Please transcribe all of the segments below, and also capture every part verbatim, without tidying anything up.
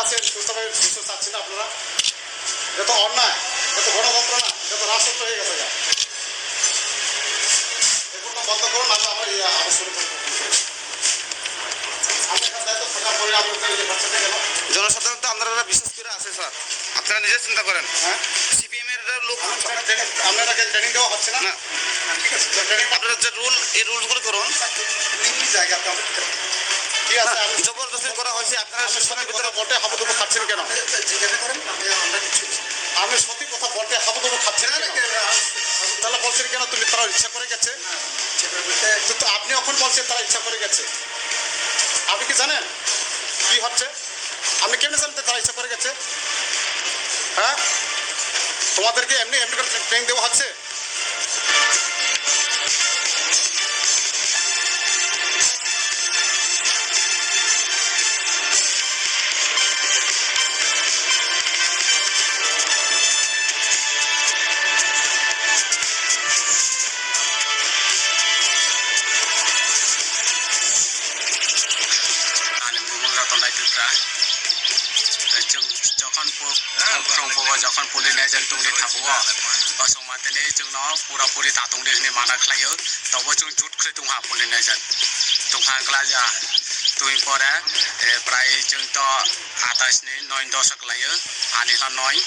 সুস্থভাবে সুস্থ চাচ্ছি না আপনারা। এটা তো অন্যায়, এটা তো গণতন্ত্র না, এটা তো রাজতন্ত্র হয়ে গেছে গা। এগুলো বন্ধ করুন, নাহলে আমরা এই আবার শুরু করবো। আমি এখানে দায়িত্ব থাকার পরে আপনাদের এই যে বাচ্চাটা গেল। জনসাধারণ তো আপনারা বিশ্বাস করে আছে স্যার, আপনারা নিজে চিন্তা করেন। হ্যাঁ? সিপিএম এর লোক আপনারা ট্রেনিং, আপনারা ট্রেনিং দেওয়া হচ্ছে না? না। ঠিক আছে, তো ট্রেনিং আপনারা যে রুল, এই রুলসগুলো করুন। ঠিক আছে, না, আমি জবরদস্তি করা হয়েছে, আপনারা আমি সিস্টেমের ভিতরে বটে হাবুডুবু খাচ্ছেন কেন? জিজ্ঞাসা করেন, আমি, আমরা কিছু আমি সত্যি কথা বলতে হাবুডুবু খাচ্ছেন না, কেন? না, না, তাহলে বলছেন কেন তুমি তারা ইচ্ছা করে গেছে? তো, তো আপনি এখন বলছেন তারা ইচ্ছা করে গেছে। আপনি কি জানেন কি হচ্ছে? আপনি কেমনে জানতে তারা ইচ্ছা করে গেছে? হ্যাঁ, তোমাদেরকে এমনি এমনি করে ট্রেনিং দেওয়া হচ্ছে। Ani bumung Ratan Dai Tripura. Chwng jokhon pu-, phung phung phugo, jokhon polling agent tongwi thabugo, o chwngma tini chwngno pura puri ta tongdi hwnwi mana khlaio. Tobo chwng jut khwlwi tongha polling agent. Tongha wngkla ja, twi pore, eh, prai chwng to atais ni noi dos kwlaio, ani ha noi.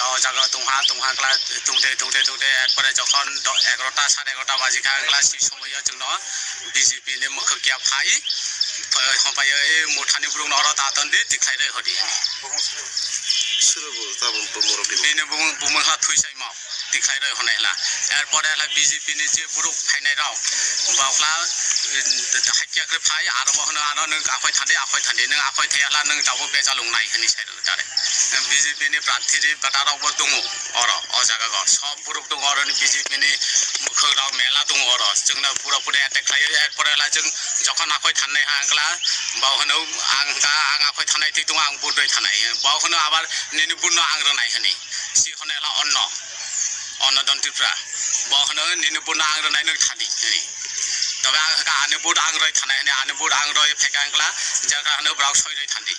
O jaga tongha, tongha wngkla, tongde, tongde, tongde, ekpore jokhon do-, egarota, sare egarota baji kha wngkla, si somoio chwngno B J P ni mwkhwk ya phai, phai, hompaio, "E muthani borok no oro ta ton di, tikhlai roi hodi." Suro bo tabuk bo morok di. Bini bumung, bumung ha thwi saimo, tikhlai roi honai la. Erpore la B J P ni je borok phainai rok, bokla, eh, hakya khe phai, aro bo hono ano nwng akhoi thandi, akhoi thandi, nwng akhoi thaya la nwng tabuk bejalung nai hwnwi sai rw tare. B J P ni prarthi ri bwta rok bo tongo oro, o jaga o. Sob borok tongo oro ni B J P ni mwkhwk rok mela tongo oro. Chwngno pura pura attack khlai, erpore la chwng jokhon akhoi thanai ha wngkla, bo hwno ang hwnkha ang akhoi thanai thik tongo, ang vote rwi thanai. Bo hwno abar nini vote no ang rwnai hwnwi. Si hwnwi la onno, onno Don Tripura. Bo hwno nini vote no ang rwnai nwng thani hwnwi. Tobe ang hwnkha ani vote ang rwi thanai hwnwi, ani vote ang rwi phaikha wngkla, jekha hwno borok soi rwi thandi.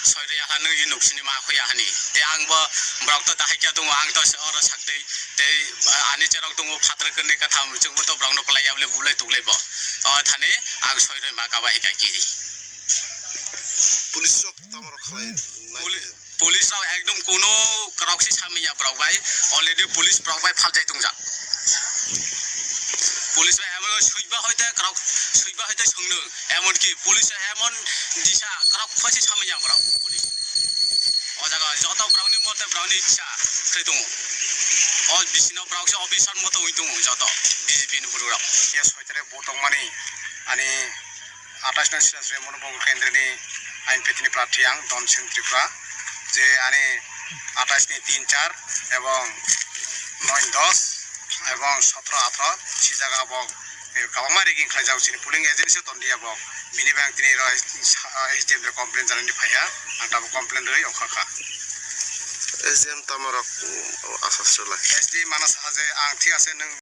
Soi rwi yakha nwng i nuksini ma khuya hwnwi. Te ang bo borok to dahai kya tongo, ang to se oro saktwi. Tei, ah, ani cherok tongo phatar kwnwi katham, chwngbo to borokno kwlai ya bole bulai tuklai bo. O thani ang soi rwi ma kaba hika kiri. Police rok tamo rok khalai nai. Poli-, police rok ekdom kuno kwrok se samya borok bai. Already police borok bai phaljai tongjak. Police bai amo suiba hoite kwrok, suiba hoite songno. Emon ki police emon disa kwrok phaisi samya borok. Police. O jaga joto borokni mote borokni ichha khe tongo. O bisino borok se officer moto ui tongo joto B J P ni borok rok. Yes, hoitare bo tongmani ani atais no sila sri mono bo kendreni ain pitini prarthi ang Don Singh Tripura je ani atais ni tin char ebong noi dos ebong sotro atro si jaga bo, eh, kwbangma rigging khlaijak chini polling agent se tondia bo. Bini bai ang tini ro S D M complain janani phaiya, ang tabuk complain rwi ongkha kha. S D M tamo rok, mm, asasrwlai. S D M mana saha je ang thik ase nwng